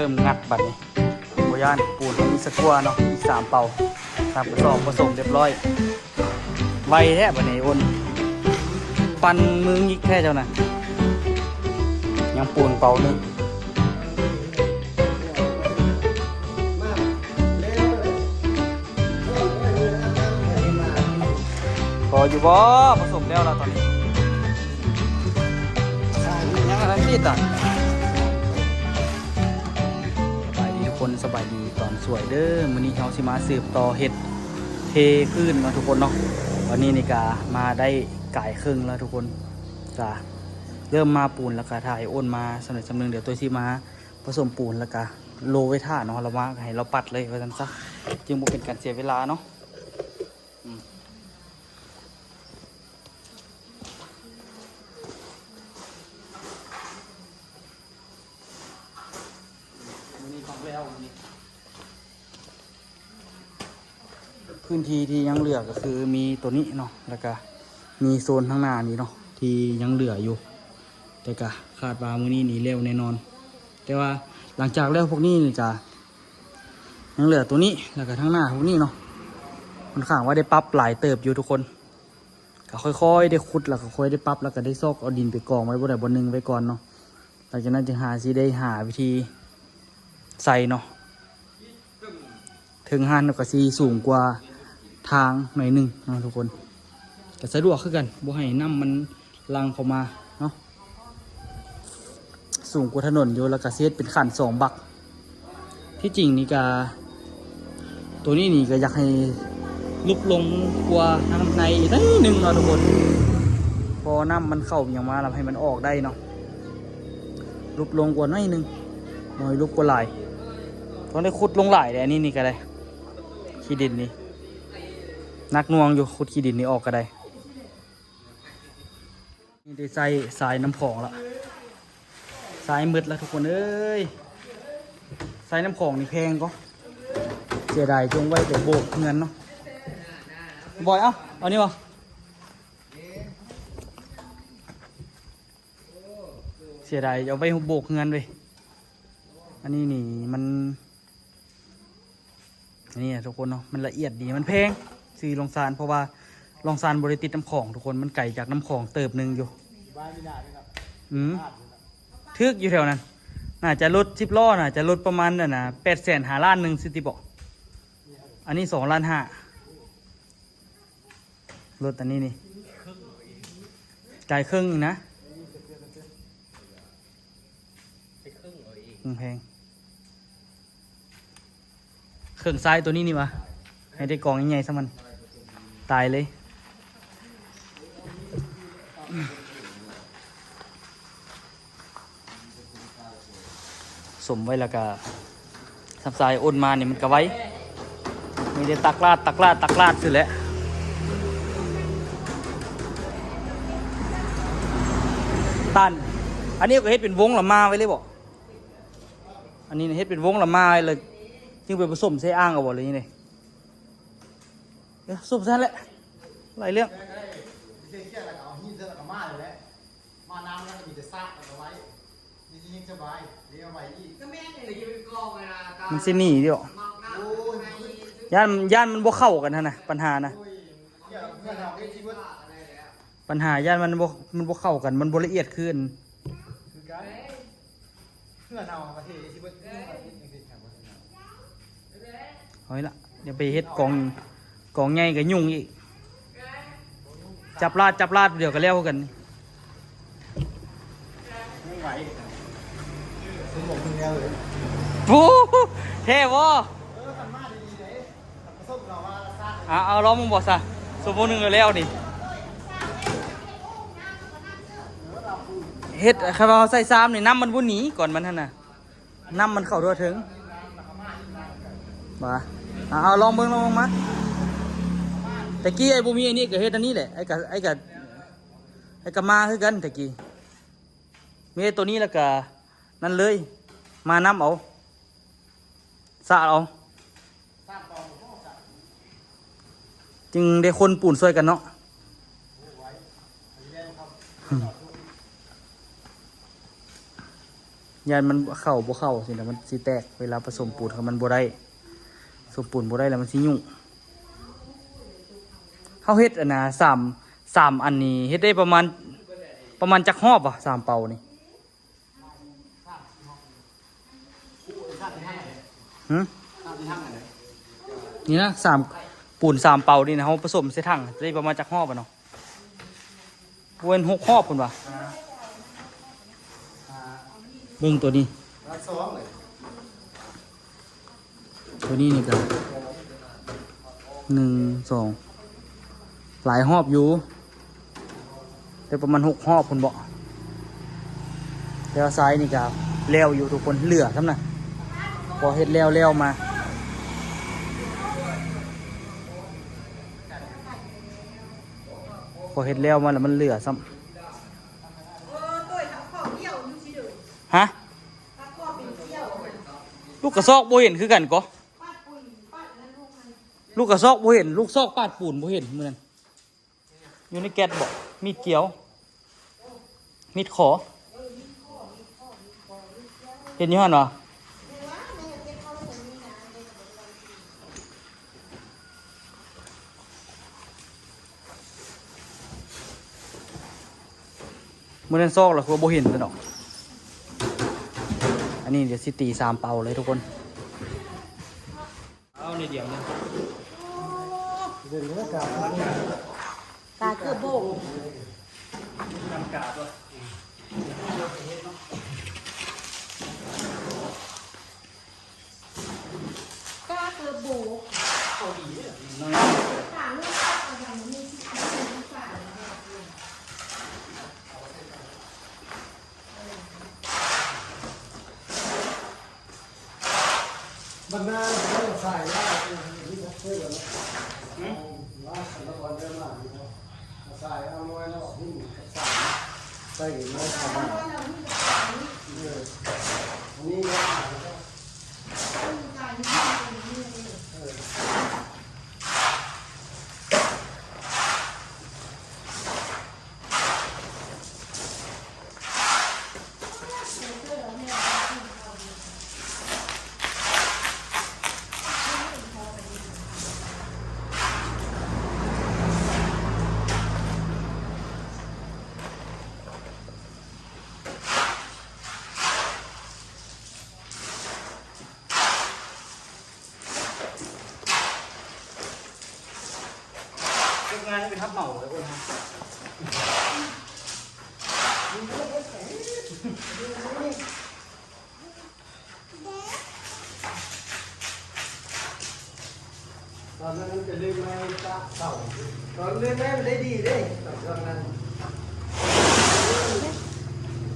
ເລີ່ມງັດບັດນີ້ ບໍ່ຢ້ານ ປູນເຮົາມີສະກົວເນາະ ອີກສາມເປົາ ສາມກະສອບ ປະສົມຮຽບຮ້ອຍ. ໄວແທ້ບັດນີ້ ໂອນ ປັ່ນມືຫງິກແທ້ເຈົ້ານະ. ຍັງປູນເປົາໜຶ່ງ ພໍຢູ່ບໍ່? ປະສົມແລ້ວລະຕອນນີ້ ຍັງອັນນັ້ນຕິດອ່ະ. ສະບາຍດີທຸກຄົນ ສະບາຍດີຕອນສວຍເດີ້. ມື້ນີ້ເຮົາຊິມາສືບຕໍ່ເຮັດເທພື້ນເນາະທຸກຄົນເນາະ. ຕອນນີ້ນີ້ກະມາໄດ້ກາຍເຄິ່ງແລ້ວທຸກຄົນ ກະເລີ່ມມາປູນ ແລ້ວກະຖ່າຍໂອນມາສຳເລັດສຳໜຶ່ງ. ດຽວໂຕຊິມາປະສົມປູນ ແລ້ວກະໂລໄວ້ຖ້າເນາະ ລະມາໃຫ້ລາວປັດເລີຍວ່າຊັ້ນຊະ ຈຶ່ງບໍ່ເປັນການເສຍເວລາເນາະ. ອືມ ມື້ນີ້ຕ້ອງແລ້ວມື້ນີ້. ພື້ນທີ່ທີ່ຍັງເຫຼືອກະຄືມີໂຕນີ້ເນາະ ແລ້ວກະມີໂຊນທາງໜ້ານີ້ເນາະ ທີ່ຍັງເຫຼືອຢູ່ ແຕ່ກະຄາດວ່າມື້ນີ້ນີ້ແລ້ວແນ່ນອນ. ແຕ່ວ່າຫຼັງຈາກແລ້ວພວກນີ້ນີ້ກະຍັງເຫຼືອໂຕນີ້ ແລ້ວກະທາງໜ້າພວກນີ້ເນາະ ຂ້ອນຂ້າງວ່າໄດ້ປັບຫຼາຍເຕີບຢູ່ທຸກຄົນ. ກະຄ່ອຍໆໄດ້ຂຸດ ແລ້ວກະຄ່ອຍໄດ້ປັບ ແລ້ວກະໄດ້ຊອກເອົາດິນໄປກອງໄວ້ບ່ອນໃດບ່ອນໜຶ່ງໄວ້ກ່ອນເນາະ. ຫຼັງຈາກນັ້ນຈຶ່ງຫາ ຊິໄດ້ຫາວິທີໃສ່ເນາະ. ເທິງຫັ້ນກະຊິສູງກວ່າທາງໜ້ອຍໜຶ່ງເນາະທຸກຄົນ ກະສະດວກຄືກັນ ບໍ່ໃຫ້ນ້ຳມັນຫຼັ່ງເຂົ້າມາເນາະ. ສູງກວ່າຖະໜົນຢູ່ ແລ້ວກະຊິເຮັດເປັນຂັ້ນສອງບັກ. ທີ່ຈິງນີ້ກະ ໂຕນີ້ນີ້ກະຢາກໃຫ້ຫຼຸບລົງກວ່າທາງໃນອີກໜ້ອຍໜຶ່ງເນາະທຸກຄົນ ເພາະນ້ຳມັນເຂົ້າຫຍັງມາແລ້ວໃຫ້ມັນອອກໄດ້ເນາະ. ຫຼຸບລົງກວ່າໜ້ອຍໜຶ່ງ ບໍ່ໃຫ້ຫຼຸບກວ່າຫຼາຍ. ຕ້ອງໄດ້ຂຸດລົງຫຼາຍເດ້ ອັນນີ້ນີ້ກະໄດ້ ຂີ້ດິນນີ້ ໜັກໜ່ວງຢູ່ ຂຸດຂີ້ດິນນີ້ອອກກະໄດ້. ນີ້ໄດ້ໃຊ້ຊາຍນ້ຳຂອງລະ ຊາຍໝົດລະທຸກຄົນເອີຍ. ຊາຍນ້ຳຂອງນີ້ແພງກໍ ເສຍດາຍ ຈົ່ງໄວ້ແຕ່ໂບກເຮືອນເນາະ. ບອຍ ເອົາ ເອົານີ້ບໍ່? ເສຍດາຍ ເອົາໄວ້ໂບກເຮືອນເວີຍ. ອັນນີ້ນີ້ມັນ ອັນນີ້ນະທຸກຄົນເນາະ ມັນລະອຽດດີ ມັນແພງ ຊື້ລອງຊານ ເພາະວ່າລອງຊານບໍ່ໄດ້ຕິດນ້ຳຂອງທຸກຄົນ ມັນໄກຈາກນ້ຳຂອງເຕີບໜຶ່ງຢູ່. ອືມ ຖືກຢູ່ແຖວນັ້ນ ໜ້າຈະລົດສິບລໍ້ ໜ້າຈະລົດປະມານນັ້ນນະ ແປດແສນຫາລ້ານໜຶ່ງ ຊິຕິບໍ? ອັນນີ້ສອງລ້ານຫ້າ ລົດອັນນີ້ນີ້ ຈ່າຍເຄິ່ງອີກນະ. ແພງ ເຄິ່ງຊາຍໂຕນີ້ນີ້ຫວາ ໃຫ້ໄດ້ກອງໃຫຍ່ໆຊະມັນ ຕາຍເລີຍ. ສົມໄວ້ແລ້ວກະ ຊາຍໂອນມານີ້ມັນກະໄວ ມີແຕ່ຕັກລາດ ຕັກລາດ ຕັກລາດຊື່ແຫຼະ. ຕັນ ອັນນີ້ກະເຮັດເປັນວົງລະມາໄວ້ເລີຍບໍ? ອັນນີ້ເຮັດເປັນວົງລະມາໄວ້ເລີຍ ຈຶ່ງໄປປະສົມໃສ່ອ່າງເອົາບໍ ຫຼືຈັ່ງໃດ? ເອີ ສຸບຊັ້ນແຫຼະ ຫຼາຍເລື່ອງ. ມັນຊິໜີຢູ່ ຢ້ານ ຢ້ານມັນບໍ່ເຂົ້າກັນຫັ້ນນະ ປັນຫານະ. ໂອ້ຍ ເຮືອນເຮົາເຮັດຊິເບິດ ບັນຫາຢ້ານມັນບໍ່ ມັນບໍ່ເຂົ້າກັນ ມັນບໍ່ລະອຽດຄືອັນ ຄືກັນ ເຮືອນເຮົາປະເທດຊິເບິດ ເອົາລະ ດຽວໄປເຮັດກອງ ກອງໃຫຍ່ກະຫຍຸ້ງອີກ ຈັບລາດ ຈັບລາດດຽວກະແລ້ວຄືກັນ. ໂອ້ ແທ້ບໍ່? ອາ ເອົາລອງເບິ່ງບໍ່ຊະ ຊົ່ວໂມງໜຶ່ງແລ້ວນີ້ ເຮັດ ຄັນວ່າເຮົາໃສ່ຊາມນີ້ ນ້ຳມັນບໍ່ໜີກ່ອນມັນຫັ້ນນະ ນ້ຳມັນເຂົ້າທົ່ວເຖິງ ວ່າ ອາ ເອົາລອງເບິ່ງ ລອງເບິ່ງມາ. ແຕ່ກີ້ໄອ້ບໍ່ມີອັນນີ້ກະເຮັດອັນນີ້ແຫຼະ ໄອ້ກະ ໄອ້ກະ ໄອ້ກະມາຄືກັນແຕ່ກີ້ ມີແຕ່ໂຕນີ້ແລ້ວກະນັ້ນເລີຍ ມານຳເອົາ ສະເອົາ ຈຶ່ງໄດ້ຄົນປູນຊ່ວຍກັນເນາະ. ຢ້ານມັນເຂົ້າບໍ່ເຂົ້າຊີ້ນະ ມັນຊິແຕກ ເວລາປະສົມປູນ ຄັນມັນບໍ່ໄດ້ ສົມປູນບໍ່ໄດ້ແລ້ວມັນຊິຫຍຸ້ງ. ເຮົາເຮັດອັນນະ ສາມ ສາມອັນນີ້ ເຮັດໄດ້ປະມານ ປະມານຈັກຮອບວະ ສາມເປົານີ້? ຫື? ນີ້ນະ ສາມ ປູນສາມເປົານີ້ນະ ເຮົາປະສົມໃສ່ຖັງ ໄດ້ປະມານຈັກຮອບວະເນາະ? ບໍ່ແມ່ນຫົກຮອບພຸ້ນຫວາ? ເບິ່ງໂຕນີ້ ໂຕນີ້ນີ້ກະ ໜຶ່ງ ສອງ ຫຼາຍຮອບຢູ່ ໄດ້ປະມານຫົກຮອບພຸ້ນເບາະ. ແຕ່ວ່າຊາຍນີ້ກະແລ້ວຢູ່ທຸກຄົນ ເຫຼືອຊ້ຳນະ ພໍເຮັດແລ້ວໆມາ ພໍເຮັດແລ້ວມາແລ້ວມັນເຫຼືອຊ້ຳ. ຮະ? ລູກກະຊອກບໍ່ເຫັນຄືກັນກໍ ລູກກະຊອກບໍ່ເຫັນ ລູກຊອກປາດປູນບໍ່ເຫັນມື້ນັ້ນ ຢູ່ໃນແກັດບໍ? ມີດກ້ຽວ ມີດຂໍ ເຫັນຢູ່ຫັ້ນຫວາ? ມື້ນັ້ນຊອກແລ້ວຄືວ່າບໍ່ເຫັນຊັ້ນດອກ. ອັນນີ້ດຽວຊິຕີສາມເປົາເລີຍທຸກຄົນ ເອົາໃນດຽວນີ້ ກາເກືອບໂບກ ກາເກືອບໂບກ ເຂົາດີເດ້ ບັນດາເຂົາສາຍລາວນີ້ເຂົາເອີ້ນວ່າ ຫືມ? ລາວນະຄອນເດີມານີ້ເນາະ ສາຍເອົານ້ອຍລາວອອກ ຫີນກັບສາຍ ໃສ່ໜ້ອຍເຂົ້າມາ ເອີ ອັນນີ້ກໍ ເອີ. ເຮັດງານເປັນຮັບເໝົາເລີຍຄົນເຮົາ ຕອນນັ້ນມັນຈະເລີຍໄມ້ປະເສົາ ຕອນເລີຍໄມ້ມັນໄດ້ດີເດ້ ຕອນຊ່ວງນັ້ນ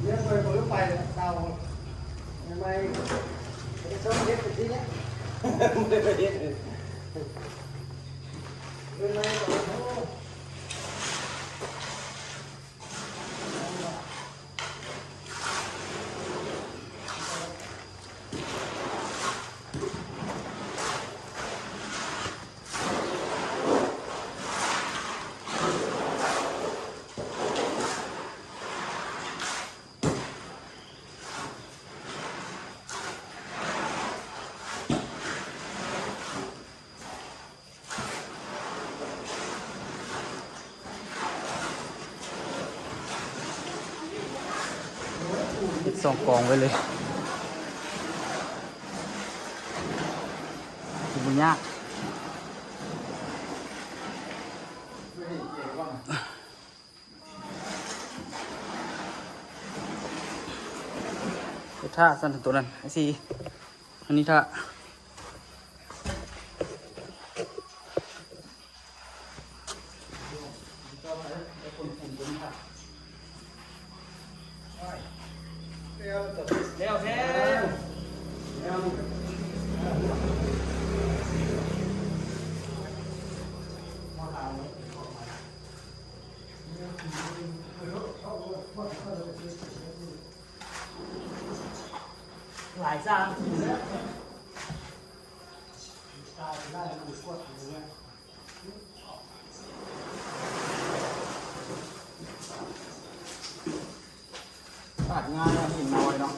ເລີຍໄປບໍ່ໄດ້ໄປແລ້ວ ເຕົາ ໄມ້ ໄປຊອກເຮັດໄປທີ່ເນຍ ບໍ່ໄດ້ໄປເຮັດ ເລີຍໄມ້ກໍ ໂອ້. ເຮັດສອງກອງໄວ້ເລີຍ ຊິບໍ່ຍາກ. ເຮັດຖ້າຊັ້ນ ໂຕນັ້ນ ໄອ້ຊີ ອັນນີ້ຖ້າ ແລ້ວແທ້. ຫຼາຍຢ່າງ ປາດງານເນາະ ຫີນນ້ອຍເນາະ.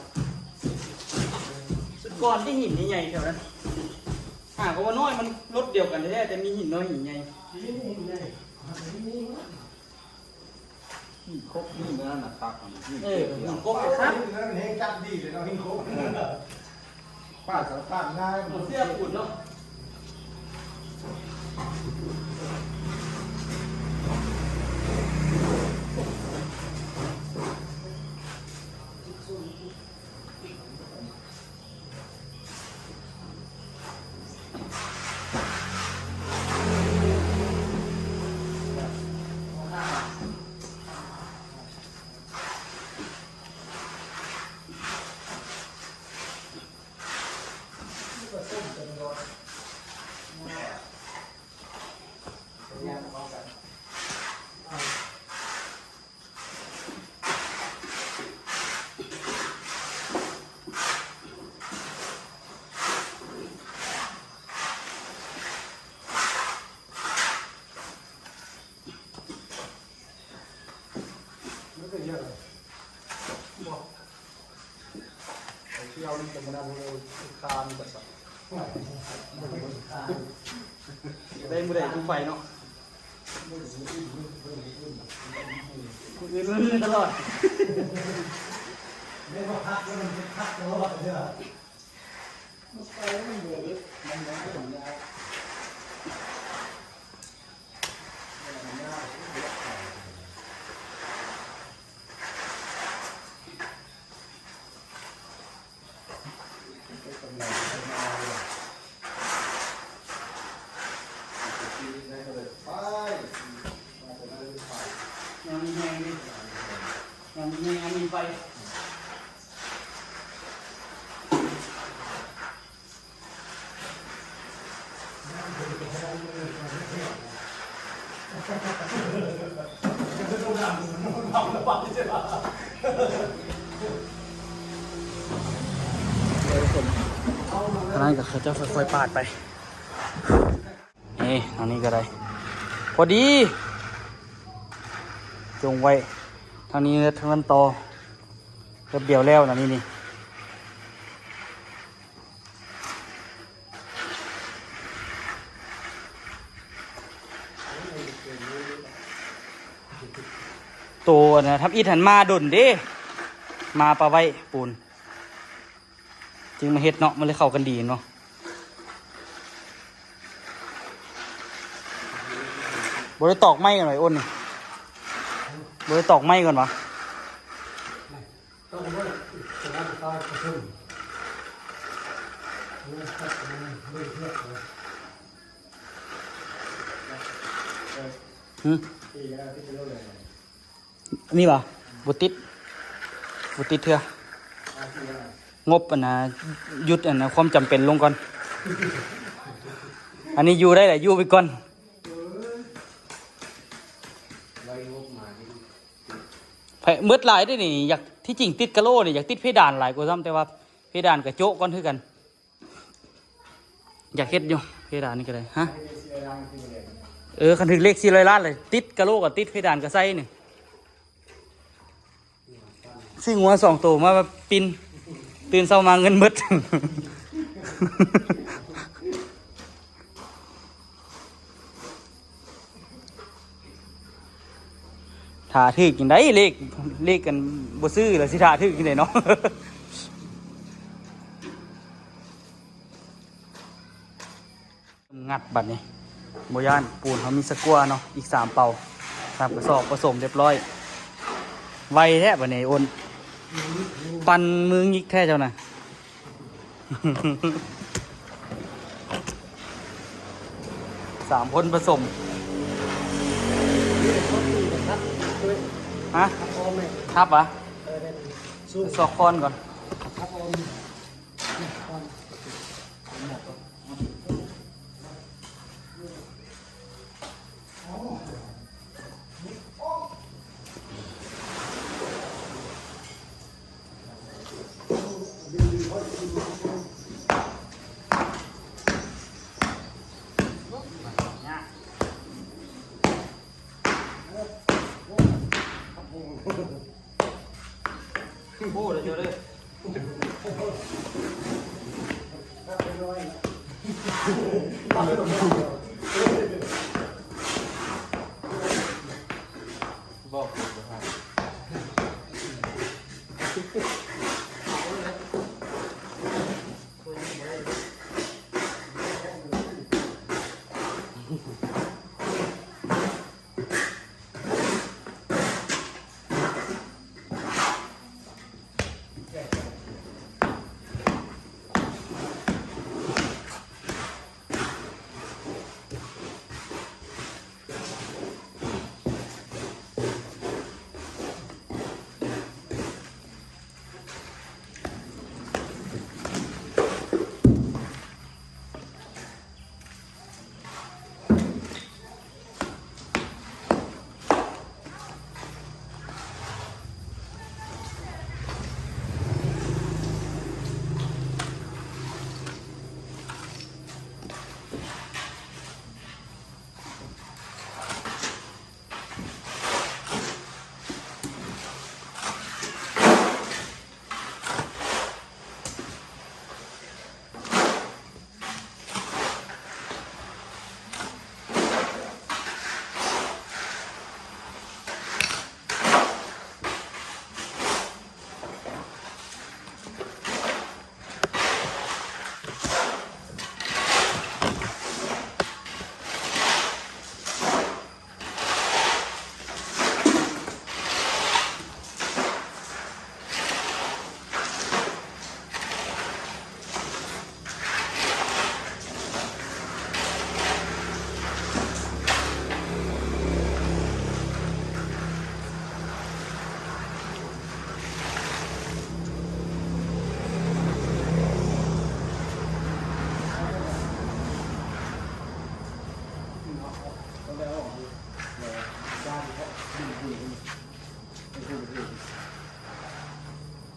ກ່ອນທີ່ຫີນໃຫຍ່ໆແຖວນັ້ນ ຫາກໍວ່ານ້ອຍ ມັນລົດດຽວກັນແທ້ໆ ແຕ່ມີຫີນນ້ອຍຫີນໃຫຍ່. ຫີນ ຫີນໃຫຍ່ ຫີນຄົກ ຫີນນັ້ນນະຄັກ ຫີນ ເອີ ຫີນຄົກຄັກ ຫີນນັ້ນແຮງຈັບດີເລີຍເນາະ ຫີນຄົກ. ປາດສາມປາດງ່າຍ ເສຍຝຸ່ນເນາະ. ມັນກໍເຍອະເລີຍ ບໍ່ ໄປທ່ຽວນີ້ກໍບໍ່ໄດ້ ເຮົາຄານແບບ ໄດ້ມື້ໃດຄືໄປເນາະ ມື້ອື່ນມື້ອື່ນຕະຫຼອດ ໄດ້ມາພັກແລ້ວມັນພັກຕະຫຼອດເດີ້. ອັນນັ້ນກໍເຂົາເຈົ້າຄ່ອຍໆປາດໄປ. ເອີ ອັນນີ້ກໍໄດ້ ພໍດີ ຈົ່ງໄວ້ ທາງນີ້ເຮັດທາງນັ້ນຕໍ່ ແປັບດຽວແລ້ວນະ ນີ້ ນີ້. ໂຕອັນນະ ທຳອິດຫັ້ນມາດົນເດ້ ມາປະໄວ້ປູນ ຈຶ່ງມາເຮັດເນາະ ມັນເລີຍເຂົ້າກັນດີເນາະ. ບໍ່ໄດ້ຕອກໄມ້ກ່ອນຫວາ ໂອນນີ້ ບໍ່ໄດ້ຕອກໄມ້ກ່ອນຫວາ? ຫຶ? ອັນນີ້ຫວາ? ບໍ່ຕິດ ບໍ່ຕິດເທື່ອ ງົບອັນນະ ຢຸດອັນນະ ຄວາມຈຳເປັນລົງກ່ອນ ອັນນີ້ຢູ່ໄດ້ແຫຼະ ຢູ່ໄປກ່ອນ. ເບິດຫຼາຍເດ້ນີ້ ຢາກ ທີ່ຈິງຕິດກະໂຫຼນີ້ ຢາກຕິດເພດານຫຼາຍກວ່າຊ້ຳ ແຕ່ວ່າເພດານກະໂຈະກ່ອນຄືກັນ. ຢາກເຮັດຢູ່ເພດານນີ້ກໍໄດ້ ຮະ ເອີ ຄັນຖືກເລກສີ່ຮ້ອຍລ້ານເລີຍ ຕິດກະໂຫຼກໍຕິດ ເພດານກໍໃສ່ນີ້ ຊື້ງົວສອງໂຕມາປິ່ນ ຕື່ນເຊົ້າມາເງິນເບິດ. ຖ້າຖືກຈັ່ງໃດ ເລກ ເລກກັນບໍ່ຊື້ແລ້ວ ຊິຖ້າຖືກຈັ່ງໃດເນາະ. ງັດບັດນີ້ ບໍ່ຢ້ານ ປູນເຮົາມີສະກົວເນາະ ອີກສາມເປົາ ສາມກະສອບ ປະສົມຮຽບຮ້ອຍ ໄວແທ້ບັດນີ້ ໂອນ ປັ່ນມືຫງິກແທ້ເຈົ້ານະ. ສາມຄົນປະສົມ ຮະ ທັບຫວາ? ຊອກຄອນກ່ອນ. ໂອ້ ເດີເດີ. ບອກເລີຍບໍ່ທັນ.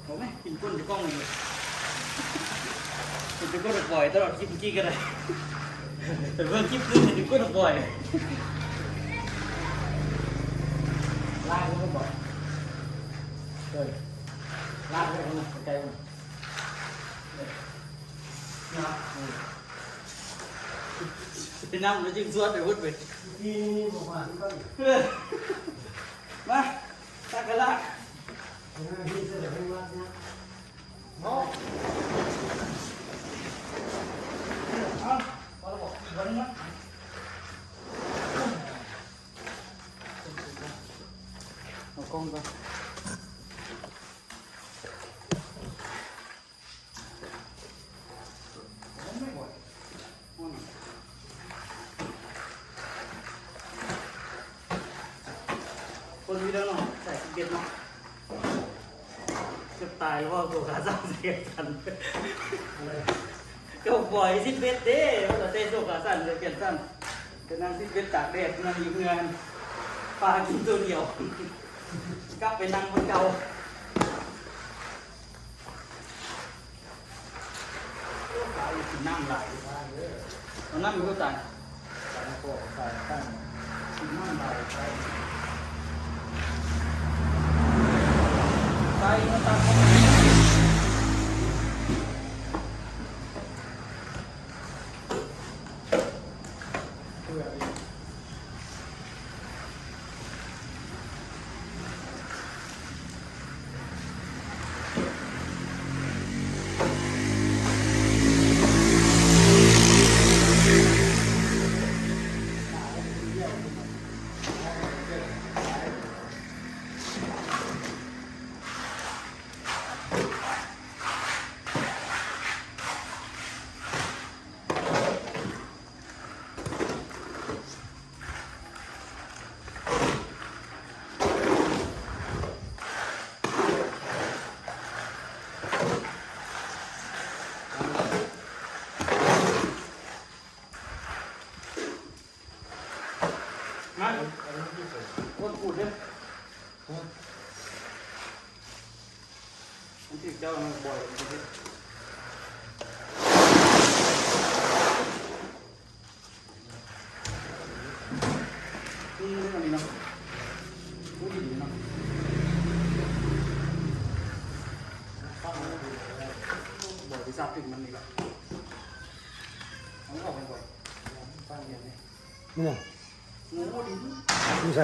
ໂອ້ຍ ກິນກົ້ນເຈົ້າຂອງເລີຍ ເປັນຕະກົ້ນປອຍຕະຫຼອດຄລິບເມື່ອກີ້ກໍໄດ້ ໄປເບິ່ງຄລິບອື່ນເປັນຕະກົ້ນປອຍ ລາກເລີຍບໍ່ ເອີ ລາກເລີຍ ໃກ້ໆ ເນາະ ເອີ ໄປນຳແລ້ວຈຶ່ງຊວນໄປພຸ້ນເວີຍ ນີ້ບໍ່ມາຄືກັນ ເອີ ມາ ຕັກກະລາກ ເນາະ ເອົາກ້ອງກ່ອນ. ຄົນມີແລ້ວເນາະ ໃສ່ສິບເອັດເນາະ ເກືອບຕາຍ ເວົ້າໂຕຂາສັ້ນໃສ່ຂາສັ້ນ ເຈົ້າປ່ອຍສິບເອັດເດ້ ວ່າແຕ່ໂຕຂາສັ້ນໃສ່ແຂນສັ້ນ ໄປນັ່ງສິບເອັດຕາກແດດ ນັ່ງຢູ່ເຮືອນ ປາກິນໂຕດຽວ ກັບໄປນັ່ງບ່ອນເກົ່າ. ໂອ້ ປາຢູ່ກິນນ້ຳຫຼາຍ ເອົານ້ຳຢູ່ໃສ່ ກິນນ້ຳຫຼາຍ ໃສ່ມາຕັກ. ມາ ຄົນຂູດເດ້ ມັນຖືກເຈົ້ານະ ບໍ່ ນີ້ ນີ້ເນາະ ນີ້ເນາະ. ເອົາ ສາບຕຶງມັນນີ້ລະ ເອົາອອກໄປບໍ່ ຟັງດຽວນີ້ ນີ້ນະ ໂອ້ ດີ ຢູ່ໃສ?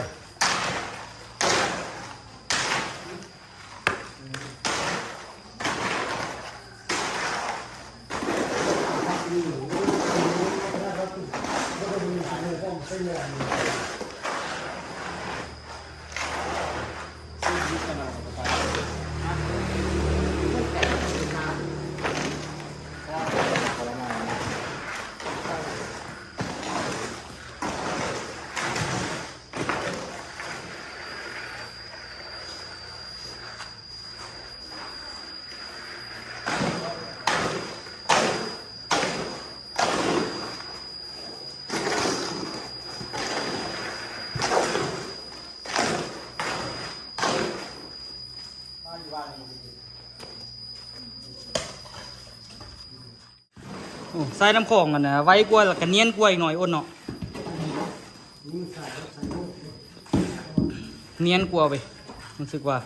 ໂອ້ ໃສ່ນ້ຳຂອງຫັ້ນນະ ໄວກວ່າ ແລ້ວກະນຽນກວ່າອີກໜ້ອຍ ອົດເນາະ ນຽນກວ່າເວີຍ ຮູ້ສຶກວ່າ.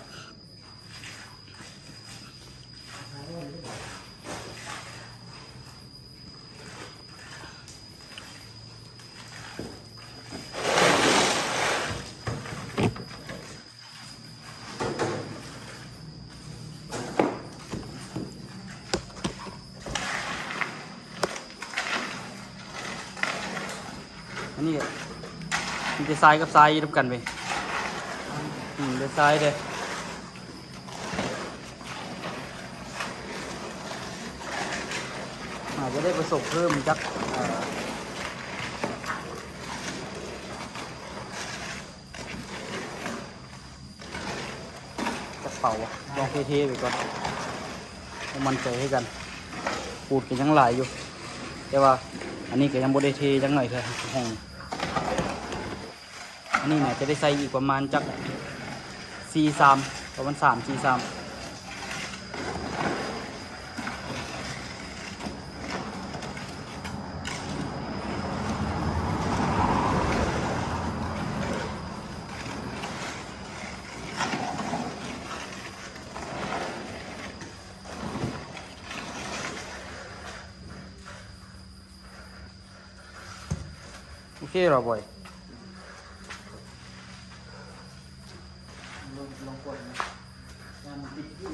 ອັນນີ້ກະມີແຕ່ຊາຍກັບຊາຍຢູ່ນຳກັນເວີຍ ອືມ ເດີຊາຍເດີ ອາດຈະໄດ້ປະສົບເພີ່ມຈັກ ເອີ ຈັກເປົາ ລອງເທໆໄປກ່ອນ ບໍ່ໝັ້ນໃຈຄືກັນ ປູດກະຍັງຫຼາຍຢູ່ ແຕ່ວ່າອັນນີ້ກະຍັງບໍ່ໄດ້ເທຈັກໜ້ອຍເທື່ອ ຫ້ອງ ອັນນີ້ໜ້າຈະໄດ້ໃສ່ອີກປະມານຈັກສີ່ຊາມ ປະມານສາມສີ່ຊາມ. ໂອເຄລະບອຍ ລອງ ລອງກວດນະ ງານມັນຕິດຢູ່.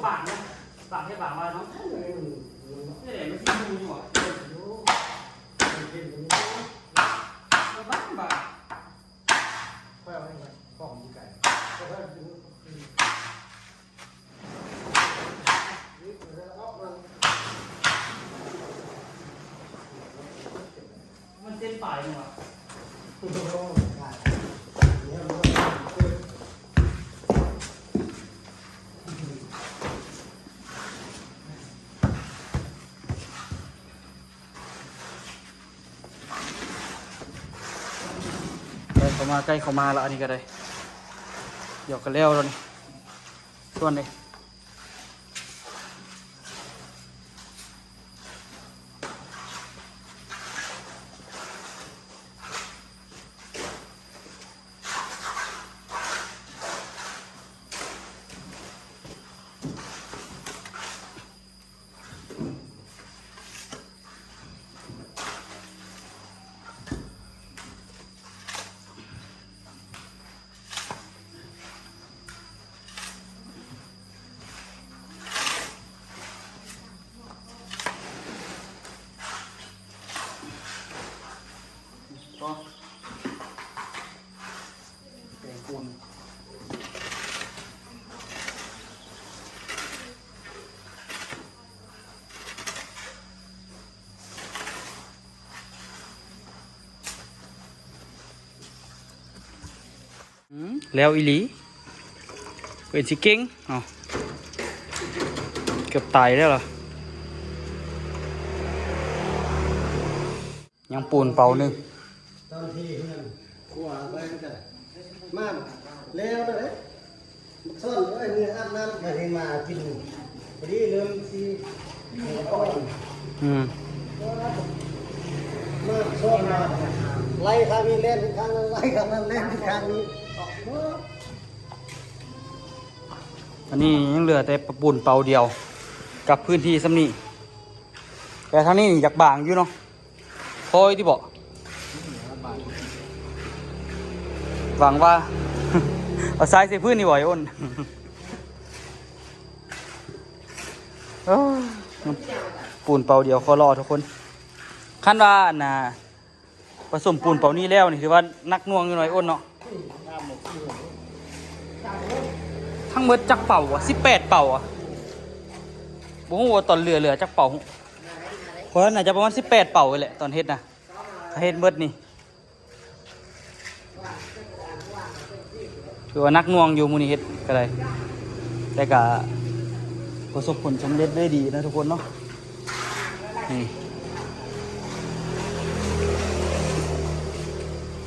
ບາງເນາະ ບາງແທ້ບາງວ່າເນາະ ນີ້ແຫຼະມັນຊິຢູ່ຢູ່ຫວາ ບາງບາງ. ມັນເສັ້ນປາຍໜຶ່ງຫວາ ໃກ້ເຂົ້າມາ ໃກ້ເຂົ້າມາລະ ອັນນີ້ກະໄດ້ ດຽວກະແລ້ວລະນີ້ ສ່ວນນີ້. ເ ອືມ ແລ້ວອີ່ຫຼີ ເປັນຊິເກັ່ງເນາະ ເກືອບຕາຍແລ້ວລະ ຍັງປູນເປົາໜຶ່ງ ຕອນທີ່ເຮືອນ ຂົວໄປມັນກະມາແລ້ວເດ້. ຊ້ອນໄວ້ ມືອາບນ້ຳ ມາເຫັນໝາກິນ ພໍດີເລີ່ມຊິ ອືມ ມາຊ້ອນມາ ໄລ່ຂ້າງນີ້ແລ່ນຂ້າງນັ້ນ ໄລ່ຂ້າງນັ້ນແລ່ນຂ້າງນີ້ ອັນນີ້ຍັງເຫຼືອແຕ່ປູນເປົາດຽວ ກັບພື້ນທີ່ສ່ຳນີ້ ແຕ່ທາງນີ້ນີ້ຢາກບາງຢູ່ເນາະ. ພໍຢູ່ຕິເບາະ ຫວັງວ່າ ເອົາຊາຍໃສ່ພື້ນນີ້ບໍ່ ໄອ້ອ້ນ ເອີ ປູນເປົາດຽວຂໍລໍທຸກຄົນ ຄັນວ່າອັນນ່າ ປະສົມປູນເປົານີ້ແລ້ວນີ້ ຖືວ່າໜັກໜ່ວງຢູ່ເນາະ ໄອ້ອ້ນເນາະ. ທັງໝົດຈັກເປົາຫວະ ສິບແປດເປົາຫວະ ບໍ່ຮູ້ວ່າຕອນເຫຼືອ ເຫຼືອຈັກເປົາ ຂ້ອຍວ່າໜ້າຈະປະມານສິບແປດເປົານີ້ແຫຼະ ຕອນເຮັດນະ ຖ້າເຮັດໝົດນີ້ ຖືວ່າໜັກໜ່ວງຢູ່ມື້ນີ້ເຮັດກະໄດ້ ແຕ່ກະປະສົບຜົນສຳເລັດດ້ວຍດີນະທຸກຄົນເນາະ. ນີ້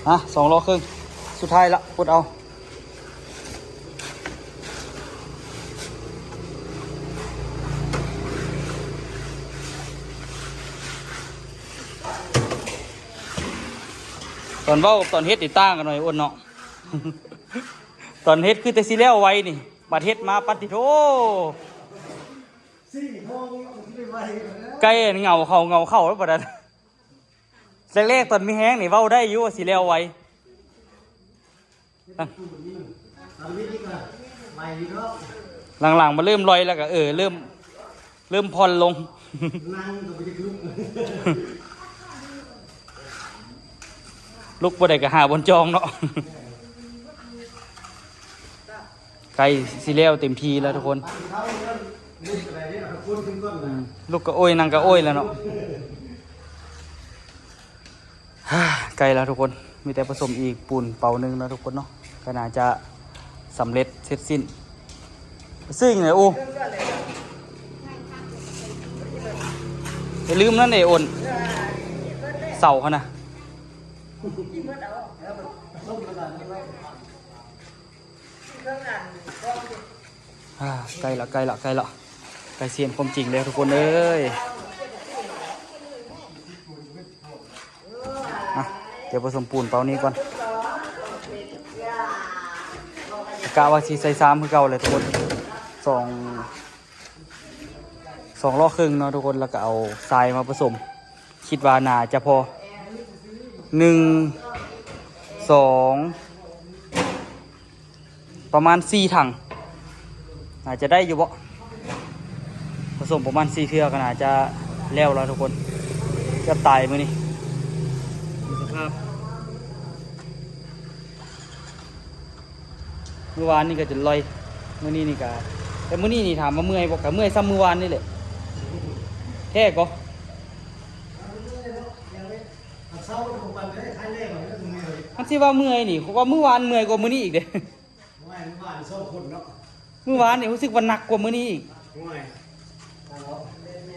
ຮະ ສອງລໍ້ເຄິ່ງ ສຸດທ້າຍລະ ປົດເອົາ. ຕອນເວົ້າກັບຕອນເຮັດນີ້ຕ່າງກັນໜ້ອຍ ອ້ນເນາະ ຕອນເຮັດຄືແຕ່ຊິແລ້ວໄວນີ້ ບັດເຮັດມາ ປາດຕິໂທ ສີ່ໂມງມັນຊິໄດ້ໄວ ໃກ້ເຫງົາເຂົ້າ ເຫງົາເຂົ້າແລ້ວປານນັ້ນ. ແລກໆ ຕອນມີແຮງນີ້ເວົ້າໄດ້ຢູ່ວ່າຊິແລ້ວໄວ ຫຼັງໆ ມາເລີ່ມລອຍແລ້ວກໍ ເອີ ເລີ່ມ ເລີ່ມຜ່ອນລົງ ນັ່ງກໍບໍ່ຢາກລຸກ ລຸກບໍ່ໄດ້ກໍຫາບ່ອນຈອງເນາະ. ໃກ້ຊິແລ້ວເຕັມທີ່ແລ້ວທຸກຄົນ ອືມ ລຸກກໍໂອ້ຍ ນັ່ງກໍໂອ້ຍແລ້ວເນາະ. ໃກ້ແລ້ວທຸກຄົນ ມີແຕ່ປະສົມອີກປູນເປົາໜຶ່ງເນາະທຸກຄົນເນາະ ກໍໜ້າຈະສຳເລັດເສັດສິ້ນ. ຊື້ຫຍັງເລີຍ ໂອ້ ຢ່າລືມນັ້ນເດ້ ໂອນ ເສົາຫັ້ນນະ. ອ່າ ໃກ້ລະ ໃກ້ລະ ໃກ້ລະ ໃກ້ຊິເຫັນຄວາມຈິງແລ້ວທຸກຄົນເອີຍ. ອ່ະ ດຽວປະສົມປູນເປົານີ້ກ່ອນ ກະວ່າຊິໃສ່ຊາມຄືເກົ່າແຫຼະທຸກຄົນ ສອງ ສອງລໍ້ເຄິ່ງເນາະທຸກຄົນ ແລ້ວກໍເອົາຊາຍມາປະສົມ ຄິດວ່າໜ້າຈະພໍ ໜຶ່ງ ສອງ ປະມານສີ່ຖັງ ໜ້າຈະໄດ້ຢູ່ເບາະ ປະສົມປະມານສີ່ເທື່ອກໍໜ້າຈະແລ້ວລະທຸກຄົນ. ເກືອບຕາຍມື້ນີ້ ມີສະພາບ ມື້ວານນີ້ກໍຈົນລອຍ ມື້ນີ້ນີ້ກໍ ແຕ່ມື້ນີ້ນີ້ຖາມວ່າເມື່ອຍບໍ່ ກໍເມື່ອຍສ່ຳມື້ວານນີ້ແຫຼະ. ແທ້ກໍ ຄັນຊິວ່າເມື່ອຍນີ້ ເພາະວ່າມື້ວານເມື່ອຍກວ່າມື້ນີ້ອີກເດ້. ມື້ວານນີ້ຮູ້ສຶກວ່າໜັກກວ່າມື້ນີ້ອີກ.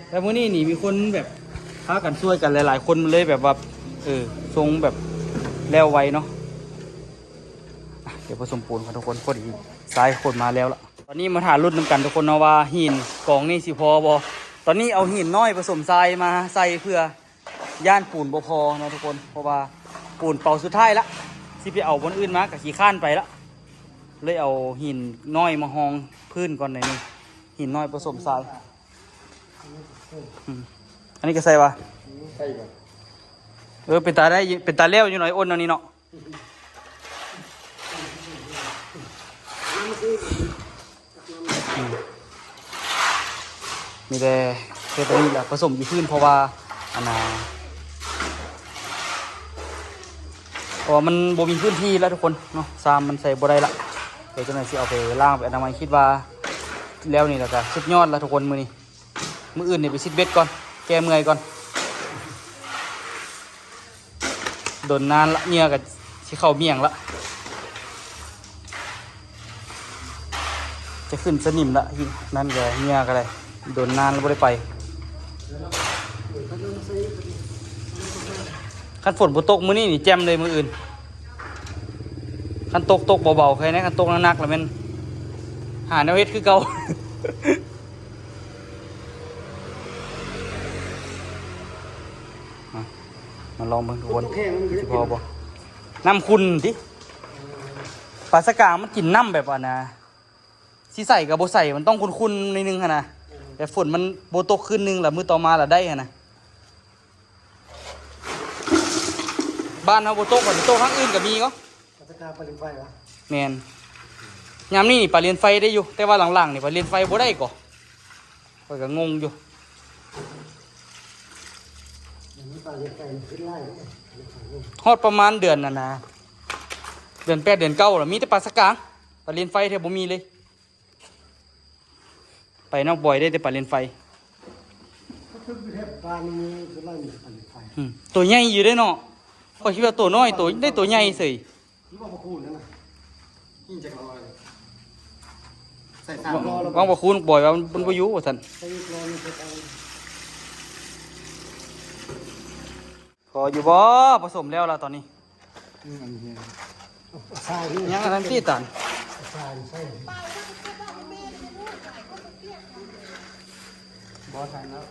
ແຕ່ມື້ນີ້ນີ້ມີຄົນແບບພາກັນຊ່ວຍກັນຫຼາຍໆຄົນ ມັນເລີຍແບບວ່າ ເອີ ຊົງແບບແລ້ວໄວເນາະ. ອ່ະ ດຽວປະສົມປູນກ່ອນທຸກຄົນ ພໍດີຊາຍຄົນມາແລ້ວລະ. ຕອນນີ້ມາຖ້າລຸ້ນນຳກັນທຸກຄົນເນາະ ວ່າຫີນກອງນີ້ຊິພໍບໍ່. ຕອນນີ້ເອົາຫີນນ້ອຍປະສົມຊາຍມາໃສ່ ເພື່ອຢ້ານປູນບໍ່ພໍເນາະທຸກຄົນ ເພາະວ່າປູນເປົາສຸດທ້າຍລະ ຊິໄປເອົາບ່ອນອື່ນມາກໍຂີ້ຄ້ານໄປລະ ເລີຍເອົາຫີນນ້ອຍມາຮອງພື້ນກ່ອນໜ້ອຍໜຶ່ງ ຫີນນ້ອຍປະສົມຊາຍ. ອືມ ອັນນີ້ກໍໃສ່ວ່າ ໃສ່ບໍ່ ເອີ ເປັນຕາໄດ້ ເປັນຕາແລ້ວຢູ່ໜ້ອຍ ໂອນ ອັນນີ້ເນາະ. ອືມ ມີແຕ່ເຮັດອັນນີ້ແຫຼະ ປະສົມຢູ່ພື້ນ ເພາະວ່າ ອັນນ່າ ເພາະວ່າມັນບໍ່ມີພື້ນທີ່ລະທຸກຄົນເນາະ ຊາມມັນໃສ່ບໍ່ໄດ້ລະ. ດຽວຈັກໜ່ອຍຊິເອົາໄປລ້າງໄປອະນາໄມ. ຄິດວ່າແລ້ວນີ້ລະກະສຸດຍອດລະທຸກຄົນມື້ນີ້. ມື້ອື່ນນີ້ໄປຊິດເບັດກ່ອນ ແກ້ເມື່ອຍກ່ອນ. ດົນນານລະ ເຫຍື່ອກະຊິເຂົ້າໝ້ຽງລະ ຈະຂຶ້ນສະໜິມລະ. ນັ້ນກະເຫຍື່ອກະໄດ້ ດົນນານລະບໍ່ໄດ້ໄປ. ຄັນຝົນບໍ່ຕົກມື້ນີ້ນີ້ແຈ່ມເລີຍມື້ອື່ນ. ຄັນຕົກ ຕົກເບົາໆ ແຄ່ນີ້. ຄັນຕົກໜັກໆ ລະແມ່ນຫາແນວເຮັດຄືເກົ່າ. ມາລອງເບິ່ງທຸກຄົນ ຊິພໍບໍ່. ນ້ຳຂຸ່ນຕິ ປາສະກາງມັນກິນນ້ຳແບບອັນນະ ຊິໃສກໍບໍ່ໃສ ມັນຕ້ອງຂຸ່ນໆ ໜ້ອຍໜຶ່ງຫັ້ນນະ. ແຕ່ຝົນມັນບໍ່ຕົກຄືນໜຶ່ງ ລະມື້ຕໍ່ມາລະໄດ້ຫັ້ນນະ. ບ້ານເຮົາບໍ່ຕົກ ມັນຕົກທາງອື່ນກໍມີກໍ ປາສະກາງປາເລນໄຟຫວາ? ແມ່ນ ຍາມນີ້ນີ້ປາເລນໄຟໄດ້ຢູ່ ແຕ່ວ່າຫຼັງໆນີ້ປາເລນໄຟບໍ່ໄດ້ກໍ ຂ້ອຍກໍງົງຢູ່. ດຽວນີ້ປາເລນໄຟມັນຂຶ້ນຫຼາຍເດ້. ຮອດປະມານເດືອນນັ້ນນະ ເດືອນແປດເດືອນເກົ້າລະມີແຕ່ປາສະກາງ ປາເລນໄຟແທບບໍ່ມີເລີຍ. ໄປນອກບ່ອຍໄດ້ແຕ່ປາເລນໄຟ. ກໍຄືຢູ່ແຖວບ້ານນີ້ສ່ວນຫຼາຍມີແຕ່ປາເລນໄຟ. ອືມ ໂຕໃຫຍ່ຢູ່ເດ້ເນາະ. ຂ້ອຍຄິດວ່າໂຕນ້ອຍ ໂຕ ໄດ້ໂຕໃຫຍ່ເສີຍ. ຢູ່ວັງປະຄູນນັ້ນນະ ຍິງຈັກລອຍ ໃສ່ສາມລອຍແລ້ວ. ວັງປະຄູນ ບອຍວ່າມັນ ມັນບໍ່ຢູ່ວ່າຊັ້ນ. ໃສ່ອີກລອຍໜຶ່ງ ໃສ່ໄປ ພໍຢູ່ບໍ່? ປະສົມແລ້ວລະຕອນນີ້. ອືມ ອັນນີ້ ເອົາຊາຍນີ້ ຍັງອັນນັ້ນຕິຕານ ເອົາຊາຍໃສ່. ບໍ່ທັນແລ້ວ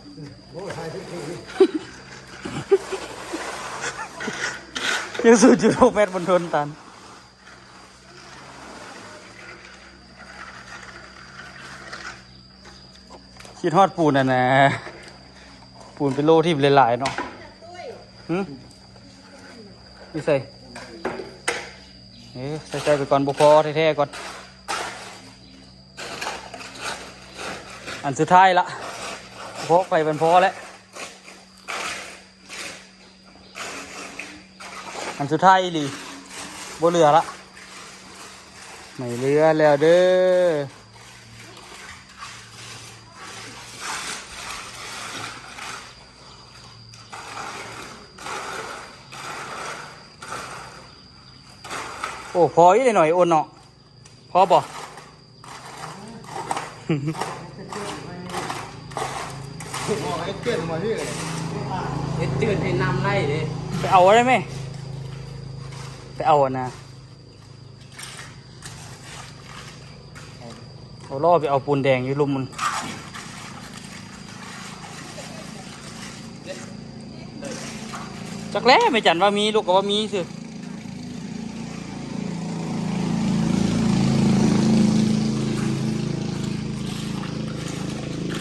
ບໍ່ ຖ່າຍເປັນເພງນີ້ ຍັງສູນຈຸດຫົກແມັດ ບົນທົນຕານ. ຄິດຮອດປູນຫັ້ນນະ ປູນເປັນໂລທີ່ຫຼາຍໆເນາະ. ຫຶ? ຢູ່ໃສ? ເອີ ໃສ່ໆໄປກ່ອນ ບໍ່ພໍແທ້ໆກ່ອນ. ອັນສຸດທ້າຍລະ ບໍ່ພໍໄປ ມັນພໍແລ້ວ. ອັນສຸດທ້າຍອີ່ຫຼີ ບໍ່ເຫຼືອລະ ໄມ່ເຫຼືອແລ້ວເດີ້. ໂອ້ ພໍອີກໜ້ອຍໂອນເນາະ. ພໍບໍ່? ເຮັດເຈື່ອນມາເຮັດ ເຮັດເຈື່ອນໃຫ້ນ້ຳໄຫຼເດ້. ໄປເອົາໄດ້ໄໝ? ໄປເອົາຫັ້ນນະ. ເອົາລໍ້ໄປເອົາປູນແດງຢູ່ລຸ່ມມັນ. ຈັກແລ້ວ ແມ່ຈັນວ່າມີ ລູກກໍວ່າມີຊື່.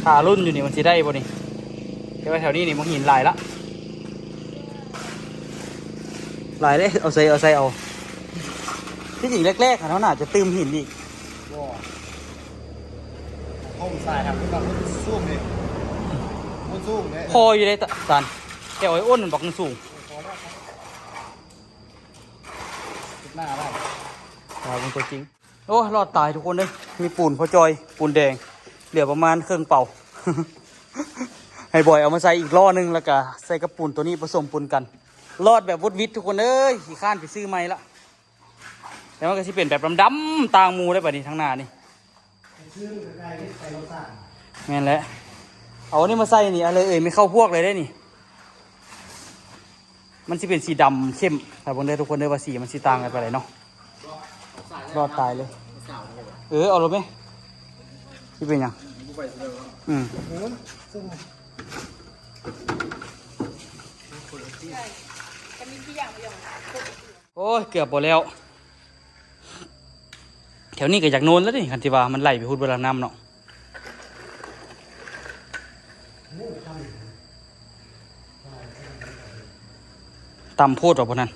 ຖ້າລຸ້ນຢູ່ນີ້ ມັນຊິໄດ້ບໍ່ນີ້? ແຕ່ວ່າແຖວນີ້ນີ້ມັນຫີນຫຼາຍລະ ຫຼາຍເດ້. ເອົາໃສ່ ເອົາໃສ່ເອົາ. ທີ່ຈິງແລກໆ ຫັ້ນເຮົາໜ້າຈະຕື່ມຫີນອີກ. ບໍ່ ໂຄງຊາຍຫັ້ນ ມັນກໍສູງເດ້ ມັນສູງເດ້. ພໍຢູ່ເດ້ຕານ ແຕ່ໄອ້ອ້ນມັນບັກມັນສູງ. ເອີ ພໍແລ້ວ ຕິດໜ້າໄດ້ ຕາຍເປັນຕົວຈິງ. ໂອ້ຍ ລອດຕາຍທຸກຄົນເອີຍ. ມີປູນພໍຈ່ອຍ ປູນແດງ ເຫຼືອປະມານເຄິ່ງເປົາ. ໃຫ້ບອຍເອົາມາໃສ່ອີກລໍ້ໜຶ່ງ ແລ້ວກະໃສ່ກັບປູນໂຕນີ້ປະສົມປົນກັນ. ລອດແບບວຸດວິດທຸກຄົນເອີຍ. ຂີ້ຄ້ານໄປຊື້ໃໝ່ລະ. ແຕ່ມັນກໍຊິເປັນແບບດຳໆຕ່າງໝູ່ໄດ້ບາດນີ້ທາງໜ້ານີ້. ແມ່ນແຫຼະ ເອົາອັນນີ້ມາໃສ່ນີ້ ອະເລີຍເອີຍ ແມ່ນເຂົ້າພວກເລີຍເດ້ນີ້. ມັນຊິເປັນສີດຳເຂັ້ມ ຖ້າເບິ່ງເດີທຸກຄົນເດີວ່າສີມັນຊິຕ່າງກັນປານໃດເນາະ. ລອດຕາຍເລີຍ. ເອີ ເອົາໂລດແມ ຊິເປັນຫຍັງ? ອືມ ໂອ້ຍ ເກືອບບໍ່ແລ້ວ. ແຖວນີ້ກໍຢາກໂນນແລ້ວນີ້ ຄັນທີ່ວ່າມັນໄຫຼໄປພຸ້ນເບິດລະນ້ຳເນາະ. ຕ່ຳໂພດວ່າພວກນັ້ນ.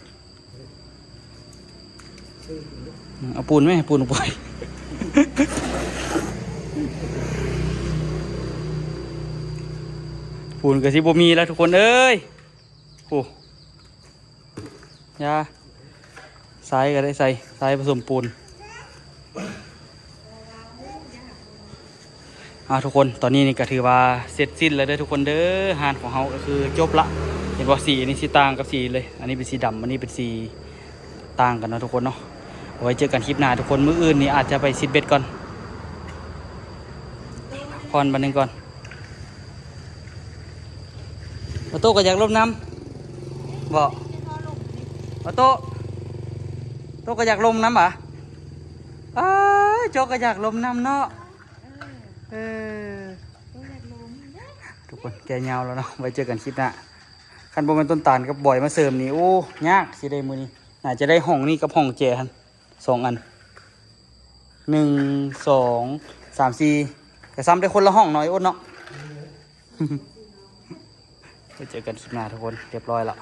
ອືມ ເອົາປູນໄໝ? ປູນບໍ່ໄດ້ ປູນກໍຊິບໍ່ມີແລ້ວທຸກຄົນເອີຍ. ໂອ້ ຢ່າ ຊາຍກໍໄດ້ໃສ່ ຊາຍປະສົມປູນ. ອ່າ ທຸກຄົນ ຕອນນີ້ນີ້ກໍຖືວ່າເສັດສິ້ນແລ້ວເດີທຸກຄົນເດີ. ຮ້ານຂອງເຮົາກໍຄືຈົບລະ. ເຫັນບໍ່ ສີອັນນີ້ຊິຕ່າງກັບສີເລີຍ. ອັນນີ້ເປັນສີດຳ ອັນນີ້ເປັນສີຕ່າງກັນເນາະທຸກຄົນເນາະ. ເອົາໄວ້ເຈີກັນຄລິບໜ້າທຸກຄົນ. ມື້ອື່ນນີ້ອາດຈະໄປຊິດເບັດກ່ອນ. ພັກຜ່ອນບາດໜຶ່ງກ່ອນ. ໂອໂຕ້ກໍຢາກລົມນຳບໍ? ໂອໂຕ້ ໂຕກໍຢາກລົມນຳຫວາ? ອ້າຍ ໂຈກໍຢາກລົມນຳເນາະ. ເອີ ເອີ ໂຕຢາກລົມເດ້. ທຸກຄົນ ແກ່ຍາວແລ້ວເນາະ. ໄວ້ເຈີກັນຄລິບໜ້າ. ຄັນບໍ່ແມ່ນຕົ້ນຕານກັບບອຍມາເສີມນີ້ ໂອ້ ຍາກຊິໄດ້ມື້ນີ້. ໜ້າຈະໄດ້ຫ້ອງນີ້ກັບຫ້ອງແຈຫັ້ນ ສອງອັນ ໜຶ່ງ ສອງ ສາມ ສີ່ ກໍຊ້ຳໄດ້ຄົນລະຫ້ອງເນາະ ໄອ້ອົດເນາະ. ໄປເຈີກັນຄລິບໜ້າທຸກຄົນ. ຮຽບຮ້ອຍລະ